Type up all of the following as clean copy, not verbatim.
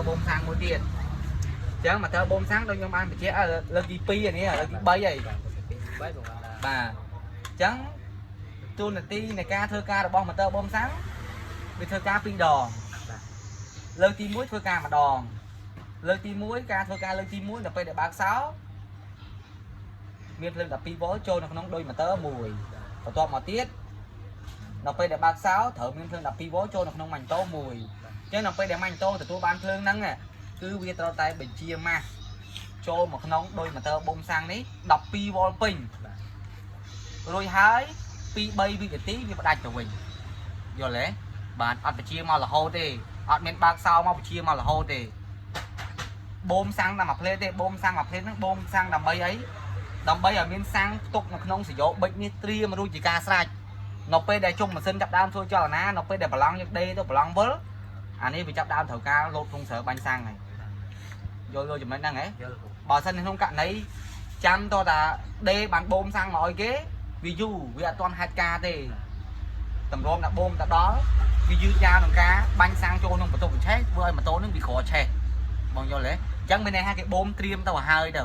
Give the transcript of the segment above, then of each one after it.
បូមសាំងមួយទៀតអញ្ចឹងម៉ូទ័របូមសាំងដូចខ្ញុំបានបញ្ជាក់លើកទី2អានេះលើកទី3ហើយ បាទទី3បងបាទ បាទអញ្ចឹងតួនាទីនៃការធ្វើការរបស់ម៉ូទ័របូមសាំងវាធ្វើការពីរដងលើកទី1ធ្វើការម្ដងលើកទី1ការធ្វើការលើកទី1ដល់ពេលដែលបើកសោមានភ្លើង12វ៉ុលចូលនៅក្នុងដូចម៉ូទ័រមួយបន្ទាប់មកទៀតដល់ពេលដែលបើកសោត្រូវមានភ្លើង12វ៉ុលចូលនៅក្នុងម៉ាញ់តូមួយអញ្ចឹងដល់ពេលដែលម៉ាញ់តូទទួលបានភ្លើងហ្នឹងគឺវាត្រូវតែបញ្ជាម៉ាស់ចូលមកក្នុងដោយម៉ូទ័របូមសាំងនេះ12វ៉ុលពេញ រួចហើយ2 3វិនាទីវាផ្ដាច់ទៅវិញយល់ទេបាទអត់បញ្ជាមករហូតទេអត់មានបើកសោមកបញ្ជាមករហូតទេបូមសាំងតែមួយផ្លេតទេបូមសាំងមួយផ្លេតហ្នឹងបូមសាំងដើម្បីអីដើម្បីឲ្យមានសាំងផ្ទុកនៅក្នុងសយោបិចនេះត្រៀមរួចជាការស្រេចនៅពេលដែលជុំម៉ាស៊ីនចាប់ដើមធ្វើចលនានៅពេលដែលប្រឡងយើងដេទៅប្រឡងវិលអានេះវាចាប់ដើមត្រូវការលោតក្នុងស្រើបាញ់សាំងហើយយល់យល់ចំណុចហ្នឹងហ៎ យល់បង បើសិននៅក្នុងករណីចាំតតាដេបានបូមសាំងមកឲ្យគេវាយូរវាអត់ទាន់ហេតុការណ៍ទេតម្រាំតែបូមទៅដល់វាយឺតយ៉ាវក្នុងការបាញ់សាំងចូលក្នុងបន្ទប់បញ្ឆេះធ្វើឲ្យម៉ូតូនឹងវាក្រឆេះបងយល់ទេអញ្ចឹងមានន័យថាគេបូមត្រៀមទៅឲ្យហើយទៅ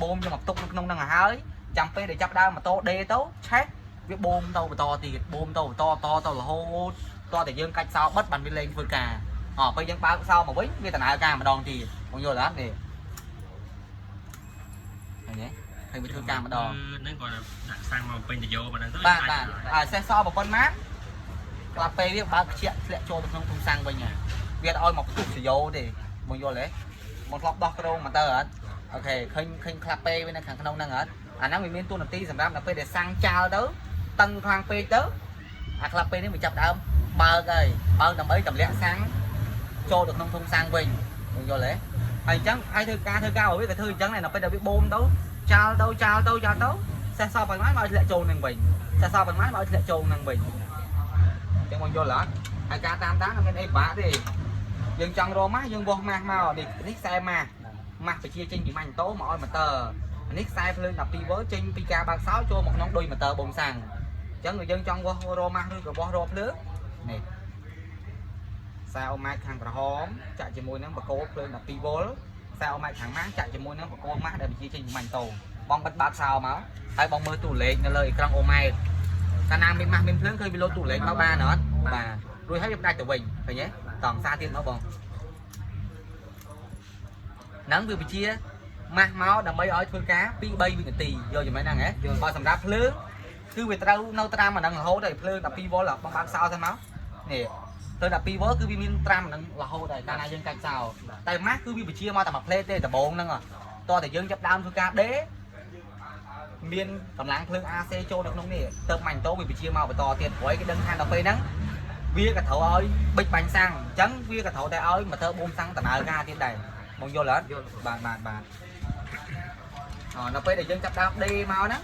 បូមយកមកផ្ទុកនៅក្នុងនឹងឲ្យហើយចាំពេលដែលចាប់ដើមម៉ូតូដេទៅឆេះវាបូមទៅបន្តទៀតបូមទៅបន្តតទៅរហូតតតែយើងកាច់សោបិទបានវាលែងធ្វើការអពេលយើងបើកសោមកវិញវាដំណើរការម្ដងទៀតបងយល់អត់នេះឃើញទេឃើញវាធ្វើការម្ដង ហ្នឹងគាត់ដាក់សាំងមកពេញតយោប៉ុណ្ណឹងទៅ បាទបាទអាសេះសល់ប៉ុណ្ណាក្លាប់ពេលវាបើកខ្ជាក់ធ្លាក់ចូលទៅក្នុងធុងសាំងវិញហើយវាអត់ឲ្យមកផ្ទុះសយោទេបងយល់ទេបងធ្លាប់ដោះក្រងមកទៅអត់ OK ឃើញឃើញក្លាប់ពេលវានៅខាងក្នុងហ្នឹងអត់អាហ្នឹងវាមានតួនាទីសម្រាប់ដល់ពេលដែលសាំងចាលទៅតឹងខ្លាំងពេកទៅអាក្លាប់ពេលនេះវាចាប់ដើមបើកហើយបើកដើម្បីទម្លាក់សាំងចូលទៅក្នុងធុងសាំងវិញបងយល់ទេហើយអញ្ចឹងហើយធ្វើការធ្វើការរបស់វាក៏ធ្វើអញ្ចឹងដែរដល់ពេលដែលវាបូមទៅចាលទៅចាលទៅចាលទៅសេះសល់ប៉ុន្មានមកឲ្យធ្លាក់ចូលនឹងវិញ តែសល់ប៉ុន្មានមកឲ្យធ្លាក់ចូលនឹងវិញអញ្ចឹងបងយល់អត់ហើយការតាមតាមអត់មានអីពិបាកទេយើងចង់រកម៉ាស់យើងវាស់ម៉ាស់មកនេះនេះខ្សែម៉ាស់ម៉ាស់បជាចេញពីម៉ាញ់តូមកឲ្យម៉ូទ័រនេះខ្សែភ្លើង12វ៉ុលចេញពីការបើកសោចូលមកក្នុងដូចម៉ូទ័របូមសាំងអញ្ចឹងយើងចង់វាស់រកម៉ាស់ឬក៏វាស់រកភ្លើងនេះខ្សែអូម៉ែតខាងក្រហមចាក់ជាមួយនឹងបកគោភ្លើង12វ៉ុលខ្សែអូម៉ែតខាងម៉ាស់ចាក់ជាមួយនឹងបកគោម៉ាស់ដែលបញ្ជាចេញពីម៉ាញ់តូបងបិទបើកសោមកហើយបងមើលតួលេខនៅលើអេក្រង់អូម៉ែត កាលណាមានម៉ាស់មានភ្លើងឃើញវាលោតទូលេខមកបានអត់បាទរួចហើយវាផ្ដាច់ទៅវិញឃើញទេតងសារទៀតមកបងហ្នឹងវាវិជាម៉ាស់មកដើម្បីឲ្យធ្វើការ2 3វិនាទីយកចំណេះហ្នឹងហ៎បើសម្រាប់ភ្លើងគឺវាត្រូវនៅត្រាំអាហ្នឹងរហូតហើយភ្លើង12វ៉ុលបងបើកសោទៅមកនេះភ្លើង12វ៉ុលគឺវាមានត្រាំអាហ្នឹងរហូតហើយកាលណាយើងកាច់សោតែម៉ាស់គឺវាវិជាមកតែមួយផ្លេតទេដំបងហ្នឹងតោះតែយើងចាប់ដើមធ្វើការដេ មានកម្លាំងភ្លើង AC ចូលនៅក្នុងនេះទៅម៉ាញ់តូវាបញ្ជាមកបន្តទៀតព្រោះឯងគេដឹងថាដល់ពេលហ្នឹងវាក៏ត្រូវឲ្យបិចបាញ់សាំងអញ្ចឹងវាក៏ត្រូវតែឲ្យម៉ូទ័របូមសាំងដំណើរការទៀតដែរបងយល់អត់ យល់ បាទបាទបាទអដល់ពេលដែលយើងចាប់ដើមដេមកហ្នឹង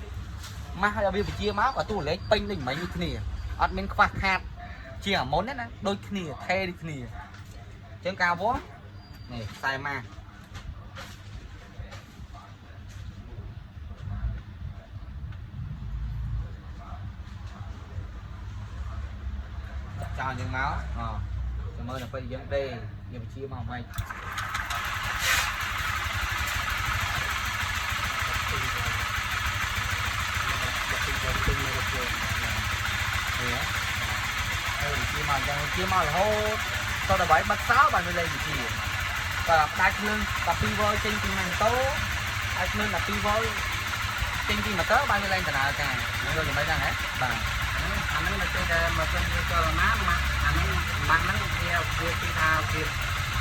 ម៉ាស់ឲ្យវាបញ្ជាមកក៏តួលេខពេញដូចមិញដូចគ្នាអត់មានខ្វះខាតជាងអាមុនទេណាដូចគ្នាថេដូចគ្នាអញ្ចឹងការវាស់នេះខ្សែម៉ាស់ ចាក់ចោលយើងមកអចាំមើលដល់ពេលយើងដេយើងបញ្ជាមកមិន ពេញមកភ្លើង នេះហើយបញ្ជាមកអញ្ចឹងបញ្ជាមករហូតតដល់បាយបាត់សោបានវាលេងបញ្ជាបាទផ្ដាច់ភ្លើង12វ៉ុលចេញពីម៉ាំងតូហើយភ្លើង12វ៉ុលចេញពីម៉ូទ័របានវាលែងដំណើរការយល់យ៉ាងម៉េចហ្នឹងហ៎បាទ អាហ្នឹងមកពេលដែលមកពេញចលនាម៉ាក់អាហ្នឹងម៉ាក់ហ្នឹងវាវាគេថាវា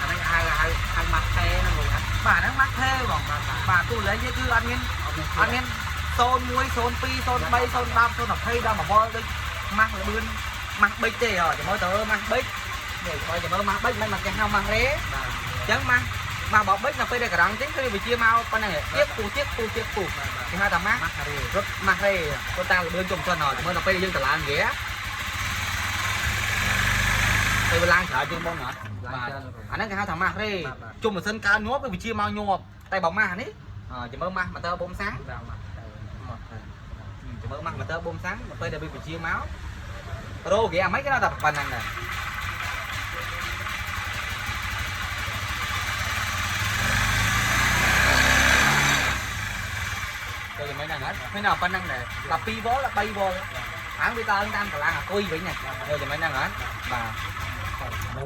អាហ្នឹងហៅហៅហៅម៉ាក់ថេហ្នឹងបង បាទហ្នឹងម៉ាក់ថេបង បាទបាទ បាទទូលេងវាគឺអត់មាន អត់មាន អត់មាន01 02 03 010 020ដល់1វ៉ុលដូចម៉ាស់លបឿនម៉ាស់ប៊ិចទេហ៎ចាំមើលទៅម៉ាស់ប៊ិចនេះបើចាំមើលម៉ាស់ប៊ិចមិនមកគេហៅម៉ាស់រ៉េ បាទ អញ្ចឹងម៉ាស់ម៉ាស់បបិចដល់ពេលដែលក្រងចេញគឺវាជាមកប៉ុណ្ណឹងទៀបពូទៀបពូទៀបពូគេហៅថាម៉ាស់ ម៉ាក់រេ រត់ម៉ាស់រ៉េគាត់តាមលបឿនជុំសិនហ៎ចាំមើលដល់ពេលយើងតឡើងហ្គេទៅវាឡើងច្រើនជាងមុនហ៎បាទអាហ្នឹងគេហៅថាម៉ាស់រ៉េជុំម៉ាស៊ីនកើញាប់វាជាមកញាប់តែបើម៉ាស់នេះចាំមើលម៉ាស់ម៉ូទ័របូមសាំង បាទម៉ាក់ថេ មកទៅចាំមើលម៉ាស់ម៉ូទ័របូមសាំងដល់ពេលដែលវាបញ្ជាមករោគេអាម៉េចគេនៅតែប៉ុណ្្នឹងដែរ ឃើញដល់ប៉ុណ្្នឹងដែរដល់2វ៉ុលដល់3វ៉ុលអាងវាឡើងតាមកម្លាំងអាគុយវិញណាយល់ចំណេញហ្នឹងហ៎បាទ។